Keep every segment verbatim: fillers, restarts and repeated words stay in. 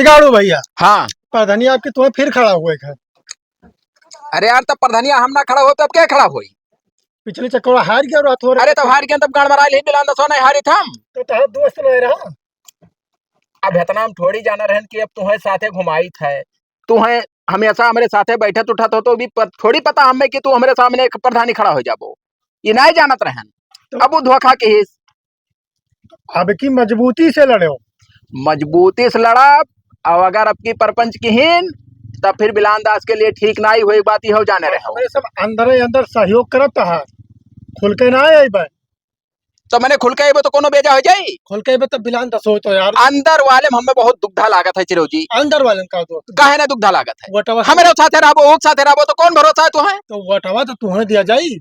बिगाड़ू भैया। हाँ। प्रधानी आपके तुम्हें फिर खड़ा हुए घर। अरे यार, तब प्रधानिया हम ना खड़ा हो, तब क्या खड़ा होई? पिछले चक्कर हार गया रहा थोड़े। अरे, तब हार गया, तब गाड़ मरा ले, बिलान दसवा नहीं हारी था हम। तो तहार दोस्त नहीं रहा। अब इतना हम थोड़ी जाना रहन कि अब तुम्हें साथे घुमाई था, तुम्हें हमेशा हमरे साथे बैठत उठत हो, तो भी प-, थोड़ी पता हमें कि तू हमरे सामने एक प्रधानी खड़ा हो जाबो, ये नहीं जानत रहन। तो अब वो धोखा के हिस। अब की मजबूती से लड़ो। मजबूती से लड़ब, और अगर अब की परपंच किहिन, तब फिर बिलान दास के लिए ठीक नाई होई, बात यह जाने रहो। हमरे सब अंदरे अंदर सहयोग करत है, खुल के ना आई भाई। तो मैंने खुल के अइबो तो कोनो बेजा हो जाई? खुल के अइबो तो बिलान दस हो तो यार। अंदर वाले में हमें बहुत दुग्धा लागत है चिरौजी। अंदर वाले में का दो? काहे ना दुग्धा लागत है? वोटवा से हमरे साथे रहबो, ओक साथे रहबो तो कौन भरोसा है तुहे? तो वोटवा तो तुहे दिया जाई।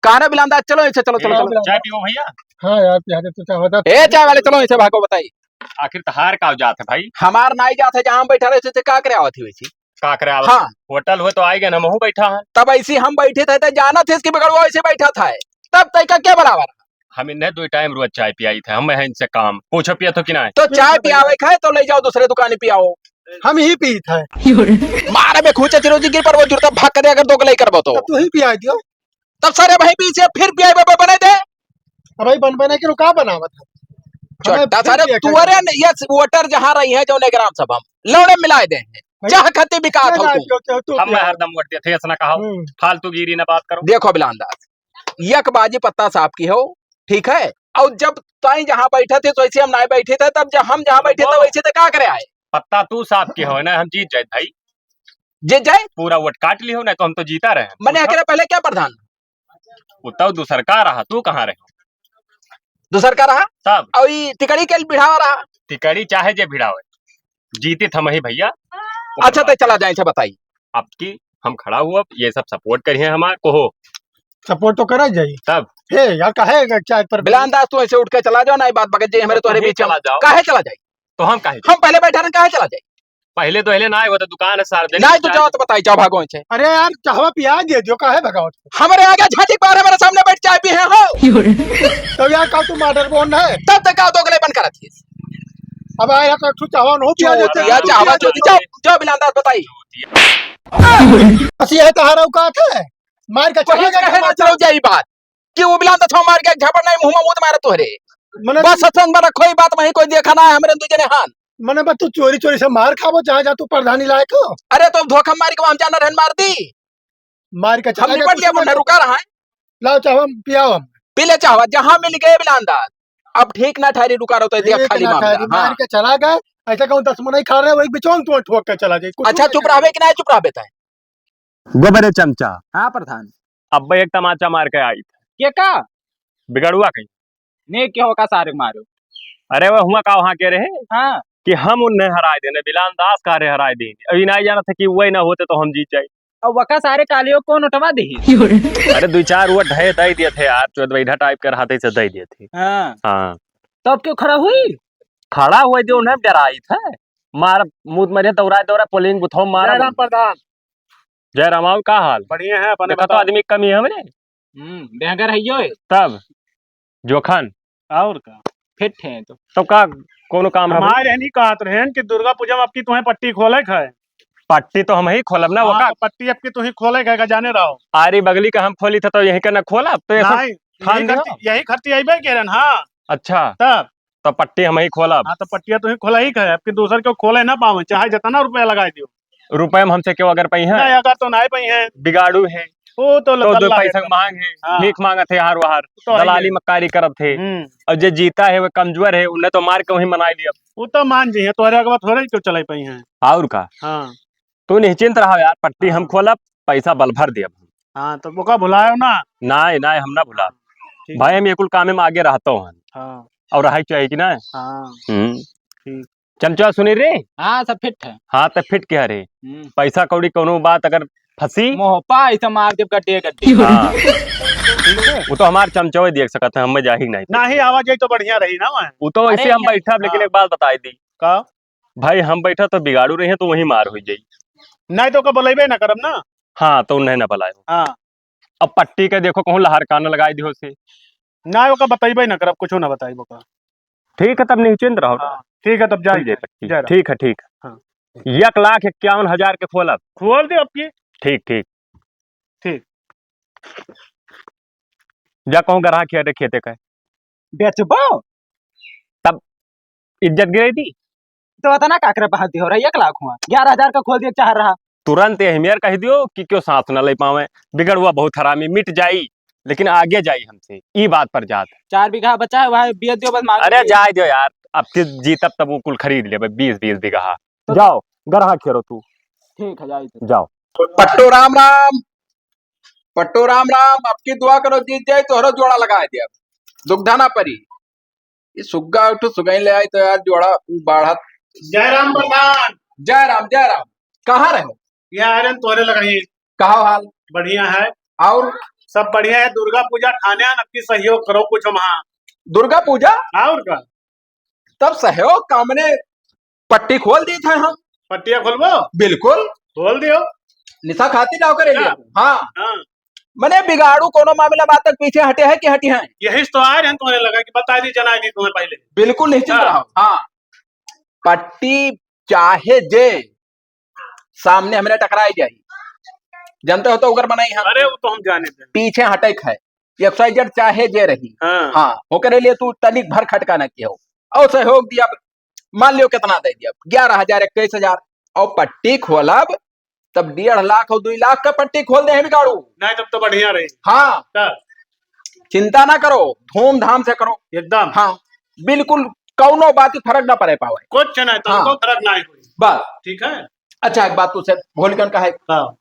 कहाँ रे बिलान दास, चलो इसे, चलो, चलो, ए, चलो। चाय पियो भैया। हाँ यार, पिया दे तो चाय होता। ए, चाय वाले, चलो इसे भागो, बताई। आखिर तहार का जात है भाई? हमार नाई जात है, जहाँ हम बैठा रहे थे, का करे आवत ही वैसी? का करे आवत? हाँ। होटल हुए तो आई गए, हम वहू बैठा है। तब ऐसी हम बैठे थे, तो जाना थे इसकी बिगड़वा ऐसे बैठा था, तब तय का क्या बराबर? हम इन्हें दो टाइम रोज चाय पियाई थे, हम हैं इनसे काम। पूछो पिया तो कि ना? तो चाय पियावे खाए तो ले जाओ दूसरे दुकान पियाओ। हम ही पी थे। मारे में खूंचे चिरौजी गिर पर वो जुड़ता भाग कर दे अगर दो गलाई करबो तो। तब तू ही पिया दियो। तब सारे भाई पीछे फिर पिया बने दे। अब भाई बन बने के रुका बनावत है। छोटा सारे तुअरे न, ये वोटर जहाँ रही है जो ने ग्राम सभा में लौड़े मिलाए दे हैं। भाई, चाह खाते बिकात हो ना तू। जो, जो तू हम पिया। हरदम वोट देते, ऐसा ना कहो। हम्म। फालतूगिरी ना बात करो। देखो बिलान दास, एक बाजी पत्ता साफ की हो, ठीक है? और जब ताई जहाँ बैठे थे, तो ऐसे हम ना बैठे थे, तब जब हम जहाँ बैठे थे, वैसे तो का करे आए? पत्ता तू साफ की हो ना, हम जीत जाए भाई। जीत जाए? पूरा वोट काट ली हो ना, तो हम तो जीता रहे। मने पूछो। एकरे पहले क्या प्रधान? वो तब दूसर का रहा, तू कहाँ रहे? दूसर का रहा? तब। और ई तिकड़ी के बिढ़ावा रहा? तिकड़ी चाहे जे भिड़ावे, जीतित हम ही भैया। अच्छा, तो चला जाए, अच्छा बताई। आपकी हम खड़ा हुआ, ये सब सपोर्ट करिए हमार को हो। सपोर्ट तो करा जाई। तब। हे यार, काहे चाय पर बिलान दास, तू ऐसे उठ के चला जाओ ना, ये बात बगत जाए हमारे तो तोहरे वहीं बीच में। चला जाओ। काहे चला जाए? तो हम काहे हम पहले बैठा रहे, काहे चला जाए? पहले तो हिले ना आए, वो तो दुकान है सार्वजनिक नहीं, तू दुकान। जाओ तो बताई, जाओ भागो इनसे। अरे यार, चाहवा पिया दे दियो, काहे भगावत हो? हमारे आगे झाटी पार हमारे सामने बैठ चाय पी है हो। तब यार, का तू मर्डर बोन है? तब तक का दो गले बंद करत ही। अब आए तो तू चाहवा नो पिया देते। या चाहवा चोदी, जाओ, जाओ बिलान दास बताई। बस ये तहारा औकात है, मार के चला गया, चलो जाई बात। कि वो बिलान दसवा मार के झापड़ नहीं, मुंह में मूत मारे तोहरे। मने बस सत्संग में रखो, ये बात वहीं कोई देखा ना है, हमरे दू जने हान। मने बस तू चोरी चोरी से मार खाबो, जहाँ जा तू प्रधानी लायक हो। अरे तो धोखा मार के हम जाना रहन मार दी। मार के हम चला निपट गया, लिया, कुछ मुन्ना नहीं। रुका रहा है। लाओ चाहवा पियाओ हम। पी ले चाहवा, जहाँ मिल गए बिलान दास। अब ठीक ना ठहरी, रुका रहो तो देख ठीक खाली ना मामला। ठहरी, हाँ। मार के चला गए। ऐसा कहूँ दस मनई खा रहे, वही बिचौन तू ठोक के चला जाए। कुछ अच्छा, नहीं चुप रहबे कि नहीं चुप रहबे तय? गोबरे चमचा। हाँ प्रधान। अब एक तमाचा मार के आई। के का? बिगड़ुआ कहीं। ने के हो का सारे मारो? अरे वो हुआ का वहाँ के रहे? हाँ। कि हम उन्हें हराए देने, बिलान दास का रे हराए देने। अभी नहीं जाना था कि वही ना होते तो हम जीत जाए। अब वका सारे कालियो को नोटवा दी। अरे दो चार वो ढहे दे दिए थे यार, चौदह बैठा टाइप कर हाथे से दे दिए थे। हाँ। हाँ। तब क्यों खड़ा हुई? खड़ा हुए जो उन्हें डराई था। मार मुंह मरे दौड़ा दौड़ा पोलिंग बुथो मार। जय राम प्रधान। जय राम, और का हाल? बढ़िया है, अपने देखा तो बताओ। आदमी कमी है हमरे। हम्म, बेहंगर है यो। तब जोखन। और का? फिट है तो। तो का कोनो काम है भाई? हमारे नहीं कहत रहन कि दुर्गा पूजा में आपकी तुम्हें पट्टी खोले के है। पट्टी तो हम ही खोलब ना, हाँ, वका तो पट्टी आपकी तुम्हें खोले के है, जाने रहो। आरी बगली का हम खोली था तो यहीं का ना खोलब, तो ऐसा नहीं, ठान यही दियो। खर्ची, यही खर्ची अइबे के रहन, हाँ। अच्छा। तब? तो पट्टी हम ही खोलब। हाँ, तो पट्टिया तुम्हें खोला ही का है, आपके दूसर के खोले ना पावे, चाहे जितना रुपया लगा दियो। रुपये में हमसे क्यों अगर पई हैं? नहीं, अगर तो नहीं पई हैं। बिगाड़ू है। वो तो तो दो लल्ला पैसा है। मांग है, हाँ। भीख मांगत है हार वहार, तो है दलाली ये। मक्कारी करत है। हम्म। और जे जीता है वो कमजोर है, उन्हें तो मार के वहीं मनाई लिया। वो तो मान जी है, तोहरे अगवा थोड़े ही क्यों चलाई पई हैं। और का? हाँ। तू निश्चिंत रहो यार, पट्टी हम हाँ। खोलब, पैसा बल भर देब। हाँ, तो ओका भुलायो ना। नाय, नाय, हम ना भुला। ठीक। भाई, हम ये कुल कामे में आगे रहतो हन। हाँ। और रहे चाहिए कि ना? हाँ। हम्म। ठीक। चमचा सुनी रे? हाँ, सब फिट है। हाँ, तो फिट क्या रे? हम्म। पैसा कौड़ी कोनो बात अगर फंसी? मोह पा, ऐसा मार देब गड्ढे, गड्ढे। हाँ। ठीक है। वो तो हमार चमचवे देख सकत है, हमें जाही नहीं। नहीं, आवा जाई तो बढ़िया रही ना वहाँ। वो तो ऐसे अरे, हम बैठा, लेकिन हाँ। एक बात बताई दी। का? भाई, हम बैठा तो बिगाड़ू रही हैं, तो वहीं मार हो जाई। नहीं तो ओका बुलाइबे ना करब ना। हाँ, तो उन्हें ना बुलायो। हाँ। अब पट्टी के देखो, कहूँ लहर का न लगाई दियो से। ना, ओका बताइबे ना करब, कुछो ना बताइब ओका। ठीक है, तब निश्चिंत रहो। हाँ। ठीक है, तब जाई। खुल जाई पट्टी। जय राम। ठीक है, ठीक है। हाँ। एक लाख इक्यावन हजार के खोलब। खोल दे अब की। ठीक, ठीक। ठीक। जा कहूँ ग्राहक खेते, खेते का। बेचबो? तब इज्जत गिराई दी। तो अतना का करे बहादुरी हो रहा है, एक लाख हुआ, ग्यारह हजार का खोल दिया चाह रहा। तुरंत यही मेर कह दियो कि क्यों सांस न ले पावे, बिगड़ुआ बहुत हरामी, मिट जाई, लेकिन आगे जाई हमसे, ई बात पर जात। चार बीघा बचा है, वहाँ बेच दियो बस, मांग अरे लिए। जाए दियो यार, अब के जीतब तब वो कुल खरीद लेबे, बीस बीस बीघा। तो जाओ, ग्राहक खेरो तू। ठीक है, जाई तो। जाओ। पट्टू राम राम, पट्टू राम राम, अब की दुआ करो जीत जाए, तोहरो जोड़ा लगा दिया, दुग्धा ना परी। ये सुग्गा उठो, सुगाई ले आई तो यार जोड़ा ऊ बाढ़त। जय राम प्रधान। जय राम, जय राम। कहाँ रहे हो? ये आ रहे हैं तोहरे लगा ही। कहाँ हाल? बढ़िया है। और? सब बढ़िया है। दुर्गा पूजा ठाने आन, अपनी सहयोग करो कुछ हम। हाँ। दुर्गा पूजा? और का? तब सहयोग का मने पट्टी खोल दी थे हम। पट्टिया खोलबो? बिल्कुल। खोल दियो। निशा खाती जाओ करे क्या? लिए। हाँ। हाँ। मने बिगाड़ू कोनो मामला बात तक पीछे हटे है कि हटी है? यही तो आ रहे हैं तुम्हारे लगा कि बता दी, जना दी तुम्हें पहले। बिल्कुल निश्चित हाँ। रहो। हाँ। पट्टी चाहे जे सामने हमरे टकराई जाई। जानते हो तो उगर बनाई हम। अरे वो तो हम जाने थे। पीछे हटे है। X Y Z चाहे जे रही। हाँ। हाँ, ओकरे लिए तू तनिक भर खटका न कियो। और सहयोग दिया, मान लियो कितना दे दिया, ग्यारह हजार, इक्कीस हजार, और पट्टी खोलब, तब डेढ़ लाख और दुई लाख का पट्टी खोल दे हम बिगाड़ू। नहीं, तब तो बढ़िया रही। हाँ। तब? चिंता ना करो, धूमधाम से करो। एकदम। हाँ, बिल्कुल कौनो बात की फर्क ना पड़े पावे। कुछ नहीं, तो हाँ। कोई फर्क नहीं हुई। बस। ठीक है। अच्छा, एक बात तुझसे भूल गन का है। हाँ।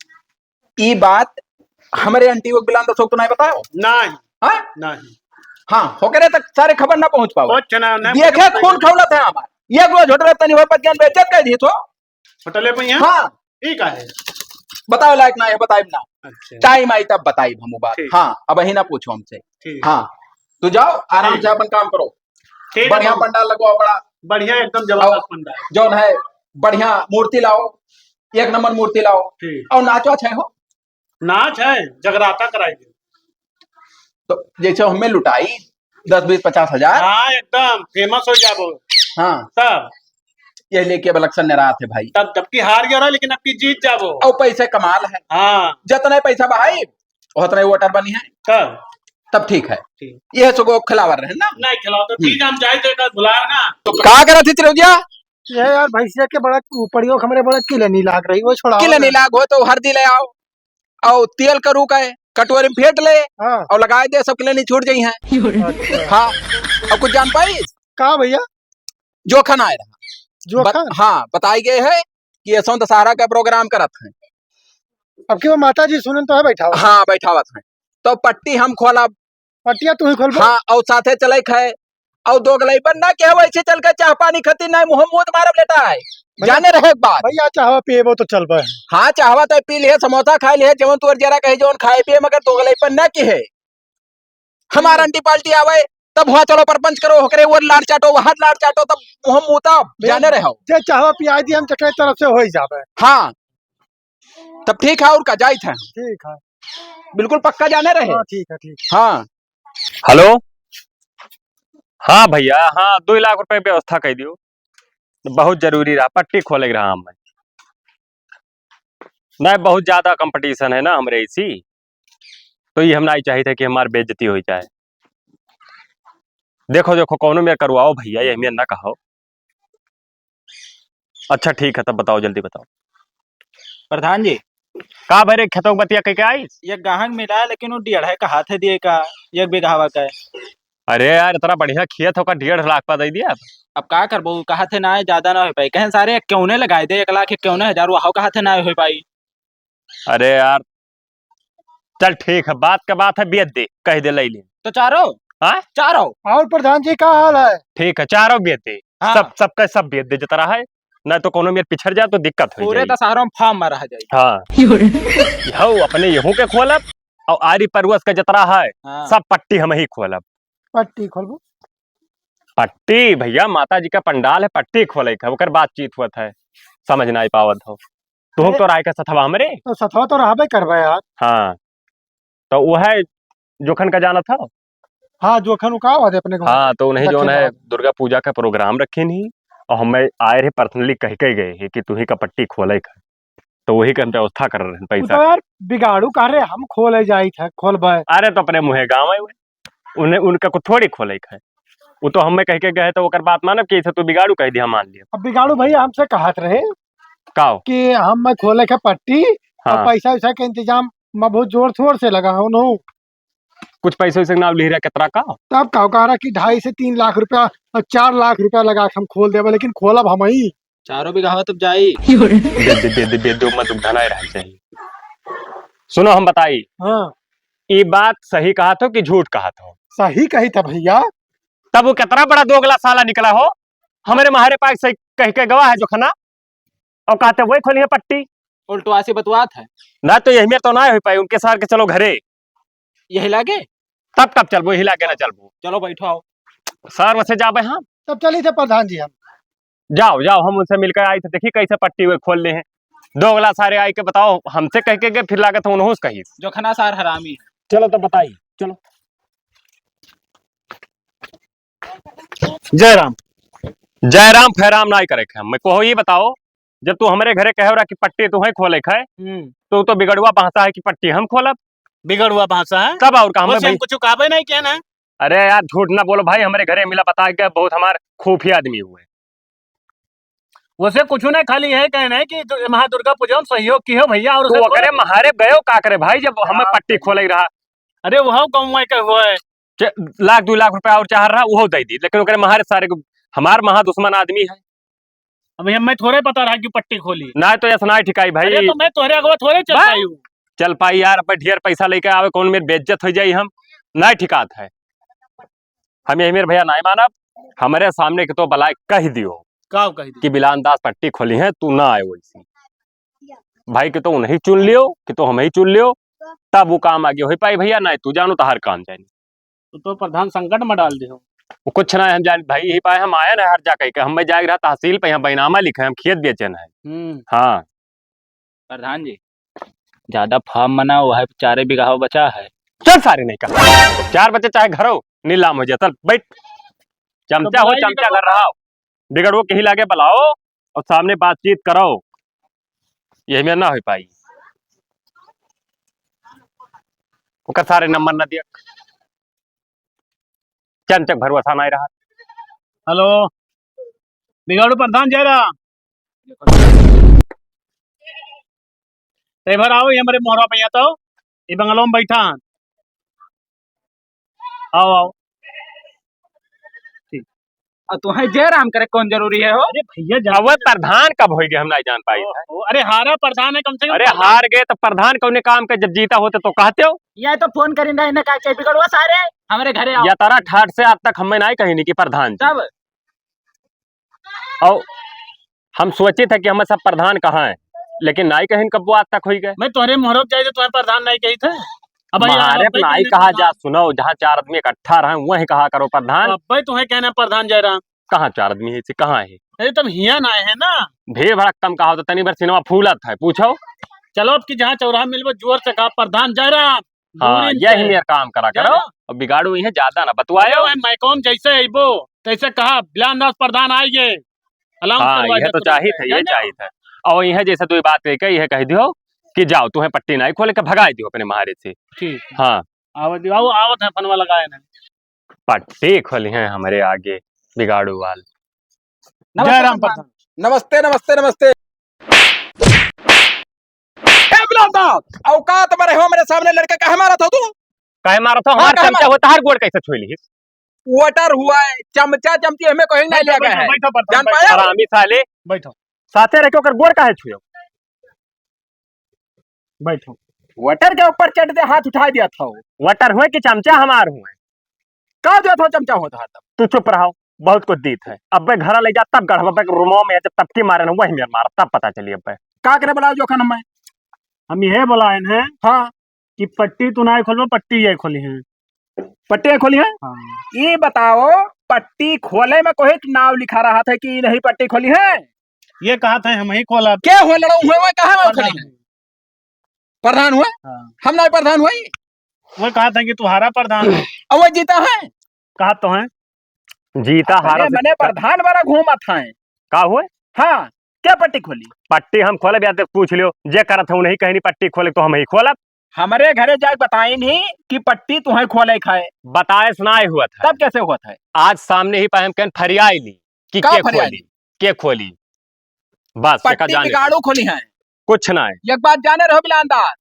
ई बात हमरे एंटी वो बिलान दसोक तो नहीं बताओ? नहीं। हाँ? नहीं। हाँ, होकरे तक सारे खबर ना पहुंच पावे। कुछ ना, नहीं देखे पहुंच खून पावे। खौलत है हमार। ये रोज होटल तनी भाई पतियान बेइज्जत कर दी तो। होटले पे ही है? हाँ। ठीक है। बताओ लायक ना है, बताइब ना। अच्छा। टाइम आई तब बताइब हम वो बात। ठीक। हाँ, अब ही ना पूछो हमसे। ठीक। हाँ, तो जाओ आराम ठीक। से अपन काम करो। ठीक है बढ़िया बाबू। पंडाल लगवाओ बड़ा। बढ़िया एकदम जबरदस्त और पंडाल। जौन है बढ़िया मूर्ति लाओ, एक नंबर मूर्ति लाओ। ठीक। और नाच वाच है हो? नाच है, जगराता कराई दे। तो जैसे हमें लुटाई दस बीस पचास हजार। हाँ, एकदम famous हो जाबो। हाँ। तब? ये लेके अब election निरात है भाई। तब, तब की हार गया रहा, लेकिन अब की जीत जाबो। और पैसे कमाल है। हाँ। जितना पैसा बहाई, उतना ही voter बनी है। तब? तब ठीक है। ठीक। ये सुगो खिलावर रहे ना? नहीं खिलाओ तो हम्म। ठीक, हम जाए तो एक बार बुलाओ ना। तो का करत थी चिरौदिया? ये यार भैंसिया के बड़ा उपरियो हमरे बड़ा किले नहीं लाग रही, वो छोड़ाओ किले ना। नहीं लाग हो तो हरदी ले आओ, और तेल करू का है, कटोरी में फेंट ले, हाँ। और लगाए दे, सब किले नहीं छूट जाई हैं। अच्छा। हाँ, और कुछ जान पाई? का भैया? जोखन आए रहा। जोखन? बत-, हाँ, बताई गए है कि ऐसा दशहरा का program करत हैं। अब की वो माता जी सुनन तो है बैठा हुआ। हाँ, बैठावत हैं। तो पट्टी हम खोलब। पट्टिया तू ही खोलबो? हाँ, और साथे चले खाए। और दो गलाई पर ना कहे वैसे चल के चाह पानी खती ना मुँह मूत मारब लेटा है। भैया, जाने रहे एक बात। भैया चाहवा पिएबो तो चल बे। हाँ, चाहवा तो पी लिहे, समोसा खाए लिहे, जवन तोर जरा कहे जवन खाए पिए, मगर दो गलाई पर ना कहे। हमार हम्म। आंटी पार्टी आवे, तब हुआ चलो परपंच करो, होकरे वो लाड़ चाटो, वहाँ लाड़ चाटो, तब मुँह मूता, भैया, जाने रहे हो। जे चाहवा पियाई दी हम चकरे तरफ से हो ही जावे। हाँ। तब ठीक है, और का जाइत है। ठीक है। बिल्कुल पक्का जाने रहे। हाँ, ठीक है, ठीक। हाँ। हेलो। हाँ भैया, हाँ, दो लाख रुपए व्यवस्था कर दियो। बहुत जरूरी रहा, पट्टी खोले के रहा हमें। नहीं, बहुत ज्यादा competition है ना हमरे इसी, तो ये हम नहीं चाहिए थे कि हमारी बेइज्जती हो जाए। देखो, देखो, कौनो मेर करवाओ भैया, ये मेर ना कहो। अच्छा, ठीक है, तब बताओ, जल्दी बताओ। प्रधान जी। का भरे खेतों बतिया के, के आई? ये गाहक मिला, लेकिन वो डेढ़ है का हाथ है दिए का, एक बीघावा का है। अरे यार, इतना बढ़िया खेत होका डेढ़ लाख पा दे दिया। अब का करबो, कहा थे ना, ज्यादा ना हो पाई। कहें सारे इक्यावने लगाए दे, एक लाख इक्यावन हजार, वहां कहा थे ना हो पाई। अरे यार, चल ठीक है, बात का बात है, बेच दे, कह दे ले ले। तो चारों? हाँ? चारों? और प्रधान जी का हाल है? ठीक है, चारों बेच दे। हाँ। सब, सबका सब बेच दे जतरा है, नहीं तो कोनो मेर पिछड़ जाए तो दिक्कत हो पूरे जाए। दशहरा में फार्म में रह जाए। हाँ। यो रे। यहो अपने यहू के खोलब और आरी परवस का जतरा है, हाँ। सब पट्टी हम ही खोलब। पट्टी खोलबो? पट्टी भैया, माता जी का पंडाल है, पट्टी खोले के है, ओकर बातचीत हुआ है, समझ ना पावत हो। तुहू अरे। तो राय का सथवा हमरे। तो सथवा तो रहबे करबे यार। हाँ, तो वो है जोखन का जाना था। हाँ, जोखन का बात है अपने को। हाँ, तो उन्हें जो रखे है बात। दुर्गा पूजा का program रखे नहीं और हमें आए रहे personally कह के गए हैं कि तू ही का पट्टी खोले का, तो वही के हम व्यवस्था कर रहे हैं उ पैसा तो के। यार बिगाड़ू कह रहे हम खोले जाइत है, खोलबे। अरे तो अपने मुँहे गाँव आए हुए, उन्हें, उनका को थोड़ी खोले का है। वो तो हमें कह के गए तो ओकर बात मानब कि इसे तू बिगाड़ू कह दिया, मान लिया। अब बिगाड़ू भैया हमसे कहत रहे का हो? कि हम मैं खोले के पट्टी और हाँ। पैसा वैसा के इंतजाम मैं बहुत जोर शोर से लगा हूँ नो। कुछ पैसे वैसे नाम लिख रहा कितना का? तब का कह रहा कि ढाई से तीन लाख रुपया और चार लाख रुपया लगा के हम खोल देबे, लेकिन खोलब हम ही। चारों बीघा तब जाई। दे, दे, दे, दे, दे, दे, मत उठाना रह जाई। सुनो हम बताई। हाँ। ये बात सही कहत हो कि झूठ कहत हो? सही कही था भैया। तब वो कितना बड़ा दोगला साला निकला हो, हमारे महारे पास से कह के गवा है जोखना, और कहते वही खोली है पट्टी। उल्टवा से बतवात है। ना तो यही मेर तो ना हो पाई, उनके सार के चलो घरे। यही लागे? तब कब चलबो, यही लागे ना चलबो। चलो बैठो आओ। सर वैसे जाबे हम। तब चली थे प्रधान जी हम। जाओ, जाओ, हम उनसे मिलकर आई थे, देखी कैसे पट्टी वे खोल ले हैं। दोगला सारे आई के बताओ, हमसे कह के गए, फिर लागत है उन्हों से कही। जोखना सार हरामी है। चलो तो बताई, चलो। जय राम। जय राम फैराम नाई करे के हम। मैं कहो ये बताओ, जब तू हमरे घरे कहे रहा कि पट्टी तू है खोले खाए, हम्म। तो, तो बिगड़ुआ भाषा है कि पट्टी हम खोलब। बिगड़ुआ भाषा है? तब और का हमें वैसे हम भाई कुछ कहबे नहीं किया ना। अरे यार झूठ ना बोलो भाई, हमरे घरे मिला बता के बहुत हमार खुफिया आदमी हुए। वैसे कुछ ना, खाली यही कहना है कि दु-, महा दुर्गा पूजा में सहयोग की हो भैया, और तो उसे ओकरे खोल महारे गयो का करे भाई, जब हमें हाँ। पट्टी खोले रहा। अरे वह कौन के हुआ है? चे-, लाख दो लाख रुपया और चाह रहा, वो दे दी, लेकिन ओकरे महारे सारे को, हमार महा दुश्मन आदमी है। अब ये मैं थोड़े पता रहा कि पट्टी खोली। ना तो ऐसा ना ठिकाई भाई। अरे तो मैं तोहरे अगवा थोड़े चल बा? पाई हूँ। चल पाई यार, अब ढेर पैसा लेके आवे, कौन मेर बेइज्जत हो जाई, हम ना ठिकात है। हम यही मेरे भैया नाई मानब, हमरे सामने के तो बलाय कह दियो का कह दियो? कि बिलान दास पट्टी खोली है, तू ना आए वैसी। भाई कि तो उन्हीं चुन लियो, कि तो हम ही चुन लियो, तब वो काम आगे हो पाई भैया, ना तू जानो तो हर काम जानी। तो, तो प्रधान संकट में डाल दियो। वो कुछ ना हम जान भाई, यही पाए हम आए ना हर जा कह के, हम मैं जाए रहा तहसील पे, यहाँ बैनामा लिखे, हम खेत बेचन है। हम्म। हाँ। प्रधान जी, ज्यादा फार्म मना, वह चारे बीघा बचा है। चल सारे नहीं कहा, चार बचे चाहे घरो नीलाम हो जाए, चल बैठ। चमचा तो हो, बुलाई चमचा बिगड़ुआ। घर रहा हो। बिगड़ुआ कहीं लागे बुलाओ और सामने बातचीत करो, यही में ना हो पाई। ओकर सारे नंबर ना दिया। चमचक भरोसा नहीं रहा। हेलो, बिगाड़ू प्रधान जय राम। ते भर आओ, ये हमारे मोहरा भैया तो, ये बंगलो में बैठा हैं। आओ, आओ। ठीक। और तुम्हें जय राम करे कौन जरूरी है हो? अरे भैया, जान अब वो प्रधान कब होइगे, हम नहीं जान पाई। ओ, ओ, अरे हारा प्रधान है कम से कम अरे प्रधान। हार गए तो प्रधान कौने काम के, जब जीता होते तो कहते हो। ये तो फोन करिन रहे ना, का के बिगड़वा सारे, हमारे घरे आओ। या तारा ठाट से आज तक हमें नहीं कही नहीं कि प्रधान जी। तब? और हम सोचे थे कि हमें सब प्रधान कहाँ है, लेकिन नाई कहीं कब्बो आज तक होई गए। मैं तोहरे मोहरत जाए तो तुम्हें प्रधान नहीं कही थे। अब यहाँ महारे अब नाई कहा प्रधान। जा, सुनो, जहाँ चार आदमी इकट्ठा रहे, वहीं कहा करो प्रधान। अब भाई तुम्हें कहना प्रधान जय राम। कहाँ चार आदमी है, इसे कहाँ है? अरे तुम हिया ना है ना। भीड़ भड़क कम कहा तो तनी भर सिनेमा फूलत है, पूछो। चलो अब की जहाँ चौराहा मिलबो जोर से कहा प्रधान जय राम। हाँ, दूर इनसे। यही मेरा काम करा जय करो। राम। अब बिगाड़ू इहे ज्यादा ना बतुआयो। अरे भाई, मैं कौन जैसे अइबो, तैसे कहा, बिलान दास प्रधान आइगे। अलाउंस हाँ, करवा यह दे तो तुरंत, चाहिए था, जान ये जाओ। चाहिए था। और यह जैसे तू बात कह के यह कह दियो कि जाओ, तुम्हें पट्टी नहीं खोले के भगा दियो अपने महारे से। ठीक। हाँ। आवत दियो, आओ, आवत है, फनवा लगाए ना। पट्टी खोली हैं हमारे आगे बिगाड़ू वाल। नमस्ते जय राम प्रधान। प्रधान। नमस्ते, नमस्ते, नमस्ते। ए बिलान दास, औकात में रहो, मेरे सामने लड़के काहे मारत हो तू? काहे मारत हो? हाँ, हमार काहे चमचा मारत? होता हर गोड़ कैसे छुई लिहिस? वोटर हुआ है, चमचा चमची हमें कोई नहीं बैठो, लिया गया बैठो, है। बैठो, बैठो, जान बैठो। पाए? हरामी साले। बैठो। साथे रह के ओकर गोड़ काहे छुए? बैठो। वोटर के ऊपर चढ़ दे, हाथ उठा दिया था वो। वोटर हुए कि चमचा हमार हुए? का जो था चमचा होता है तब। तू चुप रहो, बहुत कुछ दीत है। अब मैं घर ले जा तब गढ़वा पे रूमो में जब तब की मारे ना वही मेर मार, तब पता चली अब मैं। का करे बुलाओ जोखन हमें? हम यह बुलाए हैं हाँ। कि पट्टी तू ना खोलबो, पट्टी ये खोली हैं। पट्टी ये खोली हैं? हाँ। ये बताओ, पट्टी खोले में कोई नाव लिखा रहा था कि नहीं पट्टी खोली है? ये कहा था हम ही खोला। क्या हुआ लड़ाऊ हुए, वो कहाँ में खोली है? प्रधान हुआ? हाँ। हम ना प्रधान हुआ? वो कहा था कि तुम्हारा प्रधान है। अब वो जीता है? कहा तो है। जीता अपने हारा से मने जीता। प्रधान वाला घूमा था। का हुए? हाँ, क्या पट्टी खोली? पट्टी हम खोलब या तो पूछ लियो, जे करत है उन्हीं कहनी पट्टी खोले तो हम ही खोलब। हमरे घरे जाके बताइन ही कि पट्टी तुहैं खोले खाए। बताए से नाहीं हुआ था। तब कैसे हुआ था? आज सामने ही पाए हम कहन फरियाई ली कि का के फरियाई खोली, ली? के खोली। बस, एका पट्टी जाने बिगाड़ू खोली है। कुछ ना है। एक बात जाने रहो बिलांदार।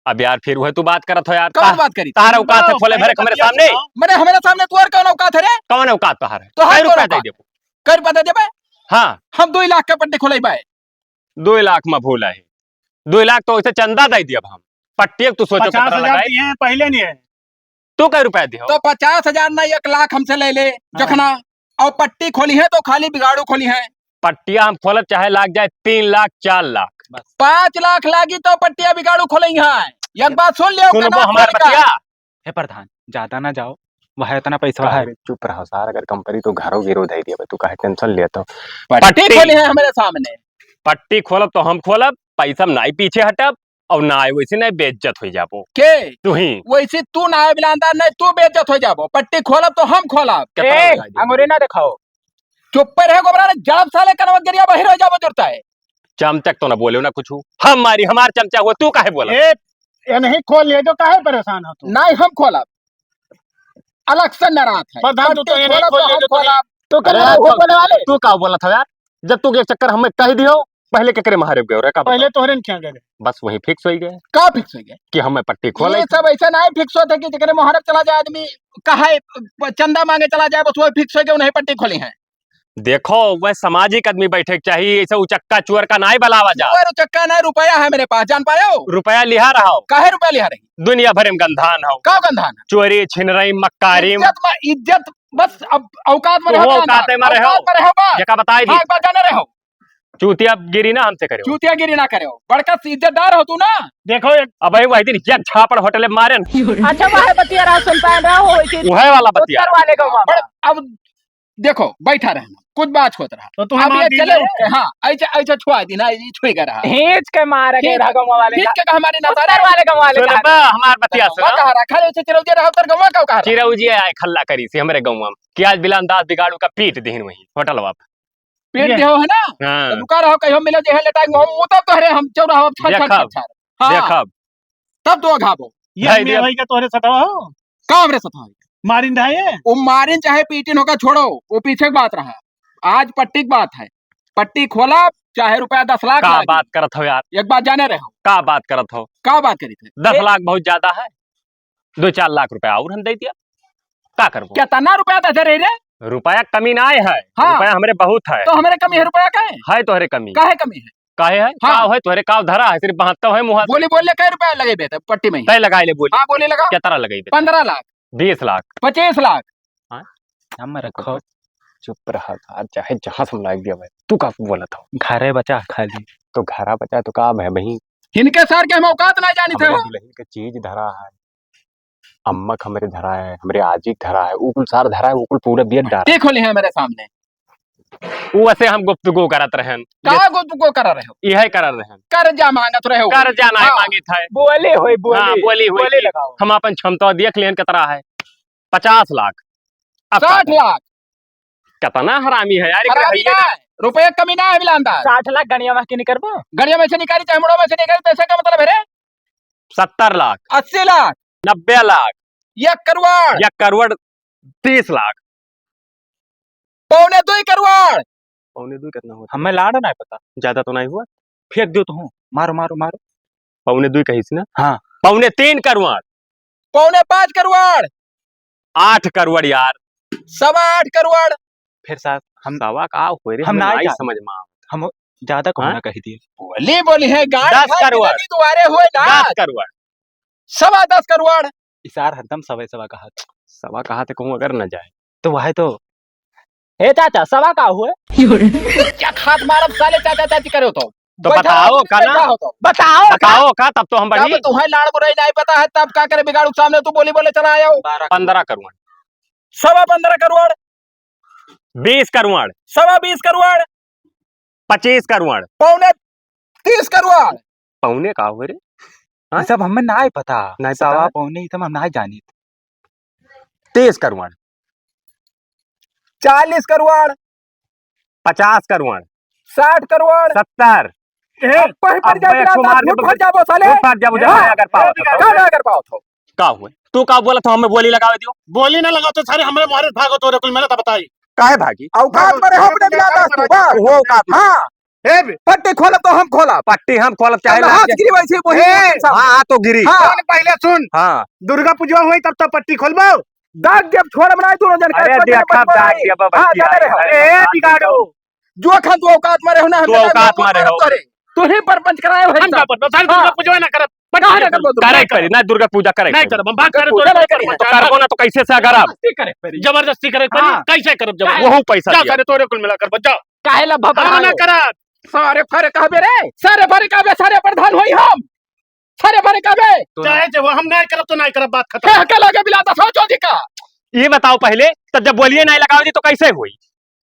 अब यार, फिर वह तू बात करत हो यार। कौन ता-, बात करी? तार औकात है खोले भरे हमरे सामने? मने हमरे सामने तोर कौन औकात है रे? कौन औकात तोहार है? तोहार कै कौन रुपया दे औकात? देबो? कै रुपया दे देबे? हाँ। हम दुई लाख के पट्टी खोलैबे। दुई लाख में भूल है। दुई लाख तो वैसे चंदा दे दिया अब हम। पट्टी तू सोचो पचास हजार कितना लगाए? दिए हैं, पहले नहीं है। तू कै रुपया दियो? तो पचास हजार ना, एक लाख हमसे ले ले, हाँ। जखना। और पट्टी खोली है तो खाली बिगाड़ू खोली है। पट्टिया हम खोलब चाहे लाग जाए तीन लाख, चार लाख। बस। पाँच लाख लागी तो पट्टिया बिगाड़ू खोलई है। एक बात सुन लियो, सुनबो कनवा हमार खोल का। बतिया। हे प्रधान, ज्यादा ना जाओ, वह इतना पैसा है। अरे चुप रहो सार, अगर कंपनी तो घरों गिरो दे दिया, तू काहे tension लेत हो? पट्टी पट्टी। खोली है हमरे सामने। पट्टी खोलब तो हम खोलब, पैसा में नाई पीछे हटब, और नाई वैसे नाई बेइज्जत हो जाबो। के? तू ही। वैसे तू नाई बिलांदार नाई, तू बेइज्जत हो जाबो। पट्टी खोलब तो हम खोलब। कितना ए, लगाई देबो? अंगूरी ना दिखाओ। चुप्पे रहे गोबरा, जड़ब साले कनवा गरिया बहिर हो जाबो जुरता है। चमचक तो ना बोले ना कुछ। हम मारी, हमार चमचा हुआ, तू काहे बोला? ए, ये नहीं खोल ले जो, काहे परेशान हो तू? नहीं, हम खोलब। अलग से नाराज है। प्रधान, तू तो पट्टी ये नहीं खोलब खोल तो ले हम जो, तू खोलब। तो कर अरे रहा यार, है, तू, बोलने वाले। तू का बोला था यार? जब तू के चक्कर हमें कह दियो, पहले केकरे महारे गए रे, का पहले बताओ? तोहरे न क्या गए? बस वही fix हो गए। का fix हो गए? कि हमें पट्टी खोले। ये सब ऐसा नहीं fix होता कि जेकरे महारे चला जाए आदमी, कहे, चंदा मांगे चला जाए, बस वो fix हो गए, उन्हें पट्टी खोली है। देखो, वह सामाजिक आदमी बैठे के चाहिए, ऐसे उचक्का चुअर का नाई बलावा जा। चुअर उचक्का नाई, रुपया है मेरे पास, जान पायो? रुपया लिहा रहा हो। काहे रुपया लिहा रही? दुनिया भर में गंधान हो। का गंधान? चोरी, छिनरई, मक्कारी। इज्जत मा-, इज्जत बस अब औकात में तो रहो, वो औकात में रहो। औकात में रहो बस। जेका बताई दी। हाँ, एक बार जाने रहो। चूतिया गिरी ना हमसे करो। चूतिया गिरी ना करो। बड़का इज्जतदार हो तू ना। देखो एक अब वही दिन एक झापड़ होटल में मारे न। अच्छा, वह बतिया रहा, सुन पाए रहा हो, वही वाला बतिया। उत्तर वाले गाँव में। बड़-, अब देखो, बैठा रहना, कुछ बात होत रहा। तो तुम्हें अब मार ये दी चले ना। उठ के, हाँ, ऐसे, ऐसे छुआ दी ना, ये छुई का रहा। खींच के मार के खींच, रहा गाँव वाले खींच का। के हमारे ना उत्तर सारे। वाले गाँव वाले सुन कहा बा, रहे। हमार बतिया तो सुन। कहा रहा, खाली ऐसे चिरौजे रहा, उत्तर गाँव का कहा रहा। चिरौजे आए खल्ला करी से हमरे गाँव में। कि आज बिलान दास बिगाड़ू का पीट दीन वही होटल वाप। पीट ये दियो है ना? हाँ। तो दुका रहो, कहियो मिले जे है लेटाई, हम मुतब तोहरे, हम चौरा हो, छर, छर, देखब, छर, छर। हाँ। देखब। तब तो घाबो। ये भाई आदमी दिया। भाई का तोहरे सतावा हो? का हमरे सतावा है? मारिन रहा ये? वो मारिन चाहे पीटिन होकर छोड़ो, वो पीछे की बात रहा। आज पट्टी की बात है। पट्टी खोला, चाहे रुपया दस लाख का लागी। बात करत हो यार? एक बात जाने रहो। का बात करत हो? का बात करी थे? दस लाख बहुत ज्यादा है। दो चार लाख रुपया और हम दे दिया, का करबो? कितना रुपया दे दे रही रे? रुपया कमी ना आए है, हाँ। रुपया हमरे बहुत है। तो हमरे कमी है रुपया का है? है तोहरे कमी। काहे कमी है? काहे है? हाँ। का है तोहरे का धरा है, सिर्फ बहत्तर है मुँह। बोली बोल ले, कै रुपया लगेबे त पट्टी में? तय लगाई ले बोली। हाँ, बोली लगा। कितना लगेबे? पन्द्रह लाख। बीस लाख। पच्चीस लाख। हाँ? हम रखो। चुप रहा, चाहे जहाँ से हम लाग दिया भाई। तू का बोलत हो? घरे बचा खाली। तो घरा बचा तो का है भाई? इनके सार के हम औकात ना जानी थे हमरे हो। दुल्हन के चीज धरा है। अम्मक हमरे धरा है, हमरे आजी के धरा है, उ कुल सार धरा है, उ कुल पूरा बियत डारा। देख ले है मेरे सामने। उ वैसे हम गुफ्तगू करत रहन। का गुफ्तगू कर रहे हो? इहे करत रहन। कर्जा मांगत रहे हो। कर्जा नाहीं हाँ। मांगित है। बोली होई, बोली। हाँ, बोली होई बोली कि लगाओ। हम अपन क्षमता देख लेन कितना है। पचास लाख। अब साठ लाख। कितना हरामी है यार, एक हरामी रहिए ना ना। है, रुपये कमी ना है मिलानदार। साठ लाख गणिया में के निकलबो? गणिया में से निकाली, चाहे मुड़ो में से निकाली, पैसे का मतलब है रे? सत्तर लाख। अस्सी लाख। नब्बे लाख। एक करोड़। एक करोड़ तीस लाख। पौने दुई करोड़। पौने दुई कितना होता? हमें लाड़ ना पता। ज्यादा तो नहीं हुआ? फेंक दियो तो हूँ। मारो, मारो, मारो। पौने दुई कहिस ना? हाँ। पौने तीन करोड़। पौने पाँच करोड़। आठ करोड़ यार। सवा आठ करोड़। फिर साहब, हम सवा का होए रे, हम हमें ना नाई जाने। समझ में आवत। हम ज्यादा कहूँ हाँ? ना कही दिए। बोली, बोली है, गाड़ दस खा के करोड़। नदी दुआरे हुए ना। दस करोड़। सवा दस करोड़। इसार हरदम सवा सवा कहा। सवा कहा थे कहूँ अगर न जाए। तो वह तो। हे चाचा, सवा का हुए? क्या खात मारब साले, चाचा चाची करो तो। तो बैठा बताओ हो, का ना? बैठा हो तो। बताओ का? बताओ का, तब तो हम तब बढ़ी। तुम्हें लाड़ बुराई नहीं पता है, तब का करे बिगाड़ू सामने तू बोली बोले चला आयो। पन्द्रह करोड़। सवा पन्द्रह करोड़। बीस करोड़। सवा बीस करोड़। पच्चीस करोड़। पौने तीस करोड़। पौने का हुए रे? हाँ? ये सब हमें ना ही पता। नहीं पता सवा है? पौने, ये सब हम ना ही जानी। तीस करोड़। चालीस करोड़। पचास करोड़। साठ करोड़। सत्तर। ए, अब कहीं पर अब जाके एक ठो ना मार फुट देबो, फट जाबो साले। फुट फट जाबो, ए, जब अगर पावत हो। का ना अगर पावत हो? का हुए? तू का बोलत हो, हमें बोली लगावे दियो? बोली ना लगाओ तो सारे हमरे मारे भागो तोरे कुल मेला तो बताई। काहे भागी? औकात में रहो अपने बिना दस तू, बस। वो औकात में। हाँ। ए बे। पट्टी खोलब तो हम खोलब। पट्टी हम खोलब, चाहे लाग हाथ जाए। गिरी वैसे वही ए। सब। हाँ, हाँ, तो गिरी। हाँ। सुन पहले सुन। हाँ। दुर्गा पूजा हुई तब तो पट्टी खोलबो। दाग जब छोड़ बनाई दोनों जन का, अरे छोड़ देखा, बनाई। दाग जब हाँ, बच्ची जाते आई, रहो। अरे ए, बिगाड़ो। जो खान तू औकात में रहो ना, हम तू औकात में रहो। तोरे। तू ही परपंच कराए हो हम का परपंच? सारे हाँ। दुर्गा पूजा ना करब। काहे ना करबो तू? करे पड़ी, ना दुर्गा पूजा करे पड़ी। करब, हम भाग करे दुर्गा पूजा तोरे नहीं करी। तो करबो ना तो कैसे से अगर आप? जबरदस्ती करे पड़ी। जबरदस्ती करे पड़ी, हाँ। कैसे करब जबरदस्ती? वहू पैसा जाओ दिया। सारे तोरे कुल मिला करब, जाओ। काहे ला भभा हम ना करब। सारे फरे कहबे रे, सारे फरे कहबे, सारे प्रधान होई हम। सारे फरे कहबे। चाहे जे वो हम नहीं करब तो नहीं करब, बात खत्म। के, के लगे बिला दस हो चौधरी का? ये बताओ पहले, तब जब बोलिए नहीं लगाओ जी तो कैसे हुई?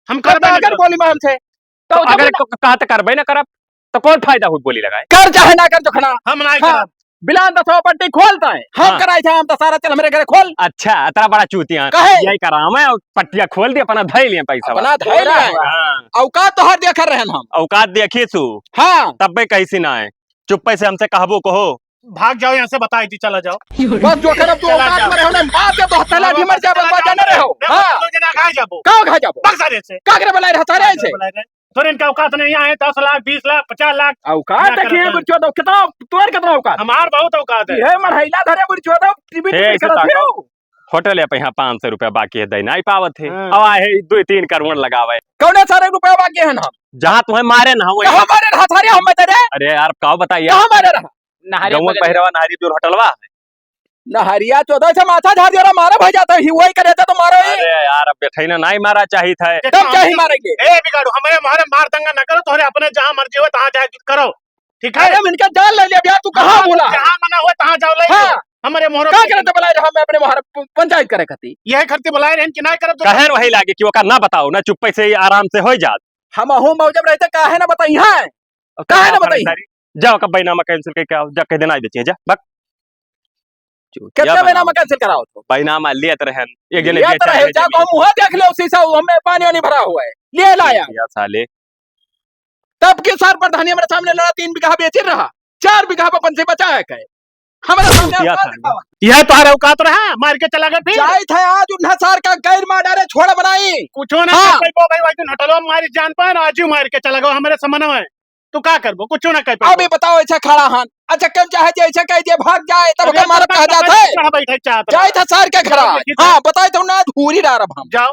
हम तो करबे नहीं अगर करब। बोली में हमसे, तो तो अगर जब तो कहा तो करबे ना करब, तो कौन फायदा हुई बोली लगाए? कर चाहे ना कर जोखना। हम नहीं हाँ, करब। बिलान दसवा पट्टी खोलता है। हम हाँ। कराई था, हम तो सारा चल हमरे घरे खोल। अच्छा, इतना बड़ा चूतिया। कहे? यही कराम है, और पट्टिया खोल दी, अपना धई लिए पैसा। अपना धई लिए। हाँ। औकात तो हर देखा रहन हम। औकात देखी सु। हाँ। तब भी कैसी ना है। चुप्पे से हमसे कहबो कहो। भाग जाओ यहाँ से, बताई दी, चला जाओ। बस जो करब तू चला औकात जाओ। में रहो ना, मार के तो हत्या लाठी मर जाबो, चला बस जाओ। जाने रहो। हाँ। लोग जना खा जाबो। का खा जाबो? बक्सा रे से। का करे बुलाए रहा सारे ऐसे? बुलाए रहे। तोरे इनका औकात नहीं है, दस लाख, बीस लाख, पचास लाख। औकात ना देखिए, करत है। बुरचो दो, कितना, तोर कितना औकात? हमार बहुत औकात है। ये मढ़ैला धरे बुरचो दो, टीवी ए, पे ऐसे करत ताको। हो। होटल है, पे यहाँ पाँच सौ रुपया बाकी है, दे नहीं पावत है। हाँ। अब आए है, दो तीन करोड़ लगावे। कौने सारे रुपया बाकी है ना? जहाँ तुम्हें मारे ना, वही। कहाँ मारे रहा सारे हम बता रहे? अरे यार, का बताइए? कहाँ मारे रहा? नहरी गौवा बगल। बहिरवा नहरी दूर होटलवा है। नहरिया चौदह से माथा झाड़ दिया, मारा भाई जाता है, वही करे तो मारो ही। अरे यार, अब बेठैना नहीं मारा चाहित है। तब चाही मारेंगे। ए बिगाड़ू, हमारे मोहरे मार दंगा न करो, तोहरे अपने जहाँ मर्जी हो तहाँ जाए करो, ठीक है? अरे, हम इनका जान ले लिया भैया, तू कहाँ हाँ, बोला? जहाँ मना हो तहाँ जाओ, ले हाँ। लो। हमारे मोहरे का पे करते बोला, हम अपने मोहरे प-, पंचायत करे खाती। यही खातिर बुलाए रहन कि नहीं करब तो कहे वही लागे कि ओका ना बताओ ना, चुप्पे से ही आराम से हो जात। हम अहू मौजब रहते, काहे ना बताई, हाँ? अब काहे ना बताई? सारी, जाओ, का बैनामा cancel करके आओ, जा कह देना बेचिए, जा, बक। चूतिया कितना बैनामा बनाओ। Cancel कराओ तो? बैनामा लेत रहन, एक जने लेत बेचा रहे, है जा जमीन। तो मुँह देख लो, शीशा, हमें पानी वानी भरा हुआ है, ले लाया। चूतिया साले। तब के सार प्रधानी हमारे सामने लड़ा, तीन बीघा बेचिन रहा, चार बीघा पर पंछी बचा है कहे। हमारे सामने चूतिया औकात साले। दिखावा। यह तोहरा औकात रहा, मार के चला गए फिर। जाइत है आज उन्हें सार का गैर मार डारे, छोड़ बनाई। कुछो ना हाँ। कर पाइबो भाई, वही दिन होटलवा में मारी जान पाए ना, आज ही मार के चला गयो हमारे समनवा है। तू का करबो? कुछो ना कर पाइबो। अभी बताओ, ऐसा खड़ा हन, अच्छा, कम चाहे जैसे कह दिए भाग जाए, तब अरे, ओकर मारब तो कहा जात है। कहाँ बैठे चाहत रहा? जाइत है सार के घरा। देखी तो। हाँ, बताए तो ना, धूरी डारब हम। जाओ।